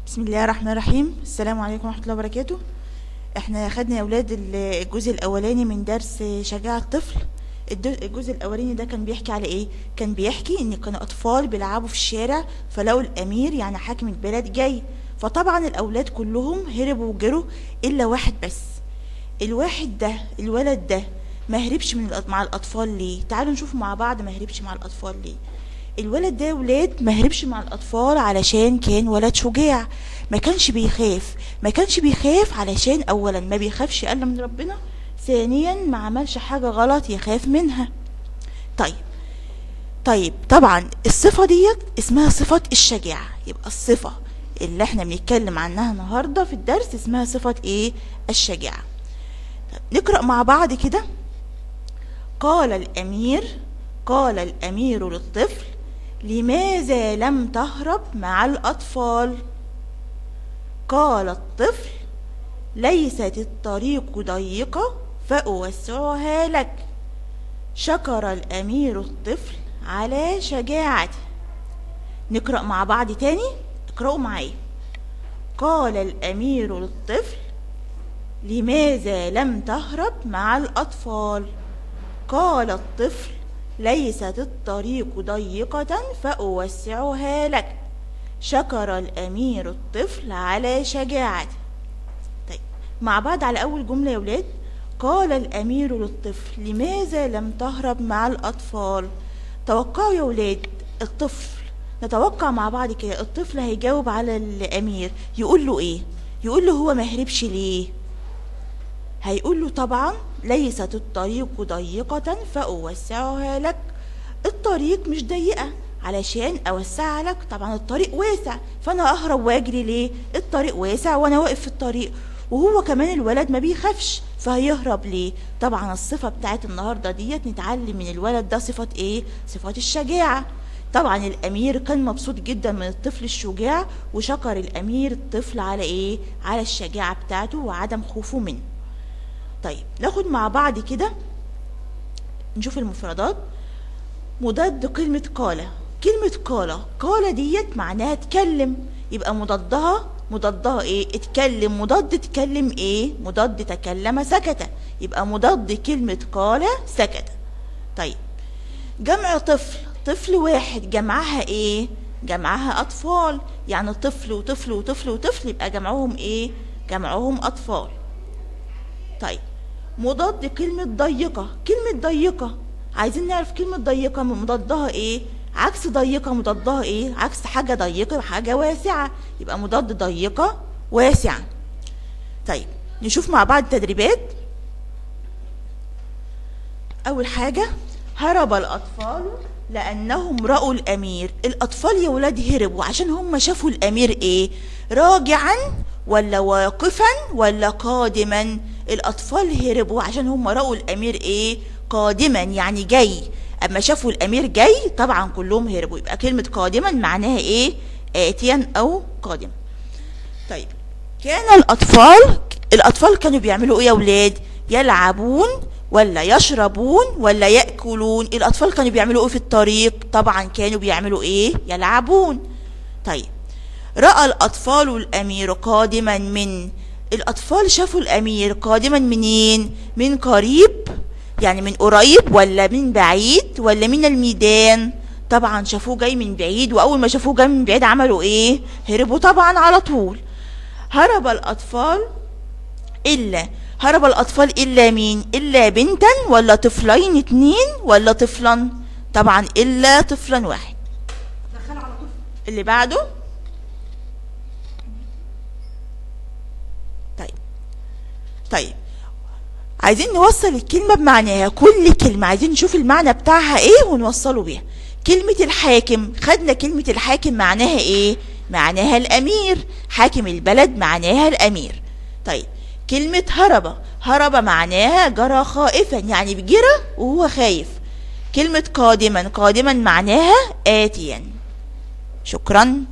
بسم الله الرحمن الرحيم. السلام عليكم ورحمة الله وبركاته. احنا خدنا يا اولاد الجزء الاولاني من درس شجاعة الطفل. الجزء الاولاني ده كان بيحكي على ايه؟ كان بيحكي ان كانوا اطفال بيلعبوا في الشارع، فلقوا الامير يعني حاكم البلد جاي، فطبعا الاولاد كلهم هربوا وجروا الا واحد بس. الواحد ده، الولد ده ما هربش مع الاطفال ليه؟ تعالوا نشوف مع بعض ما هربش مع الاطفال ليه. الولد ده يا ولاد ما هربش مع الاطفال علشان كان ولد شجاع، ما كانش بيخاف. ما كانش بيخاف علشان اولا ما بيخافش الا من ربنا، ثانيا ما عملش حاجة غلط يخاف منها. طيب طبعا الصفة ديت اسمها صفة الشجاعة. يبقى الصفة اللي احنا بنتكلم عنها النهاردة في الدرس اسمها صفة ايه؟ الشجاعة. طيب نقرأ مع بعض كده. قال الأمير للطفل: لماذا لم تهرب مع الأطفال؟ قال الطفل: ليست الطريق ضيقة فأوسعها لك. شكر الأمير الطفل على شجاعته. نقرأ مع بعض تاني، اقرأوا معايا. قال الأمير للطفل: لماذا لم تهرب مع الأطفال؟ قال الطفل: ليست الطريق ضيقة فأوسعها لك. شكر الأمير الطفل على شجاعته. طيب مع بعض على أول جملة يا ولاد. قال الأمير للطفل: لماذا لم تهرب مع الأطفال؟ توقعوا يا ولاد الطفل، نتوقع مع بعض كده الطفل هيجاوب على الأمير يقول له إيه؟ يقول له هو ما هربش ليه؟ هيقول له طبعا ليست الطريق ضيقة فأوسعها لك. الطريق مش ضيقة علشان أوسعها لك، طبعا الطريق واسع، فأنا أهرب وأجري ليه؟ الطريق واسع وأنا واقف في الطريق، وهو كمان الولد ما بيخافش فهيهرب ليه؟ طبعا الصفة بتاعت النهاردة ديت نتعلم من الولد ده صفة إيه؟ صفة الشجاعة. طبعا الأمير كان مبسوط جدا من الطفل الشجاع، وشكر الأمير الطفل على إيه؟ على الشجاعة بتاعته وعدم خوفه منه. طيب ناخد مع بعض كده نشوف المفردات. مضاد كلمة قال. كلمة قال، قال ديت معناها اتكلم، يبقى مضادها ايه؟ اتكلم. مضاد اتكلم ايه؟ مضاد تكلم سكت، يبقى مضاد كلمة قال سكت. طيب جمع طفل، طفل واحد جمعها ايه؟ جمعها اطفال، يعني طفل وطفل وطفل وطفل يبقى جمعهم ايه؟ جمعهم اطفال. طيب مضاد كلمة ضيقة. كلمة ضيقة عايزين نعرف كلمة ضيقة مضادها ايه؟ عكس ضيقة مضادها ايه؟ عكس حاجة ضيقة حاجة واسعة، يبقى مضاد ضيقة واسعة. طيب نشوف مع بعض التدريبات. أول حاجة هرب الأطفال لأنهم رأوا الأمير. الأطفال يا ولاد هربوا عشان هم شافوا الأمير ايه؟ راجعا ولا واقفا ولا قادما؟ الأطفال هربوا عشان هم رأوا الأمير إيه؟ قادما، يعني جاي. أما شافوا الأمير جاي طبعا كلهم هربوا، يبقى كلمة قادما معناها إيه؟ آتيا أو قادما. طيب كان الأطفال كانوا بيعملوا إيه يا ولاد؟ يلعبون ولا يشربون ولا يأكلون؟ الأطفال كانوا بيعملوا إيه في الطريق؟ طبعا كانوا بيعملوا إيه؟ يلعبون. طيب رأى الأطفال الأمير قادما من. الأطفال شافوا الأمير قادما منين؟ من قريب يعني من قريب، ولا من بعيد، ولا من الميدان؟ طبعا شافوه جاي من بعيد، وأول ما شافوه جاي من بعيد عملوا إيه؟ هربوا طبعا على طول. هرب الأطفال إلا مين؟ إلا بنتا ولا طفلين اتنين ولا طفلا؟ طبعا إلا طفلا واحد. اللي بعده. طيب عايزين نوصل الكلمة بمعناها، كل كلمة عايزين نشوف المعنى بتاعها ايه ونوصله بيها. كلمة الحاكم، خدنا كلمة الحاكم معناها ايه؟ معناها الأمير، حاكم البلد معناها الأمير. طيب كلمة هرب، هرب معناها جرى خائفا، يعني بجرى وهو خايف. كلمة قادما، قادما معناها آتيا. شكرا.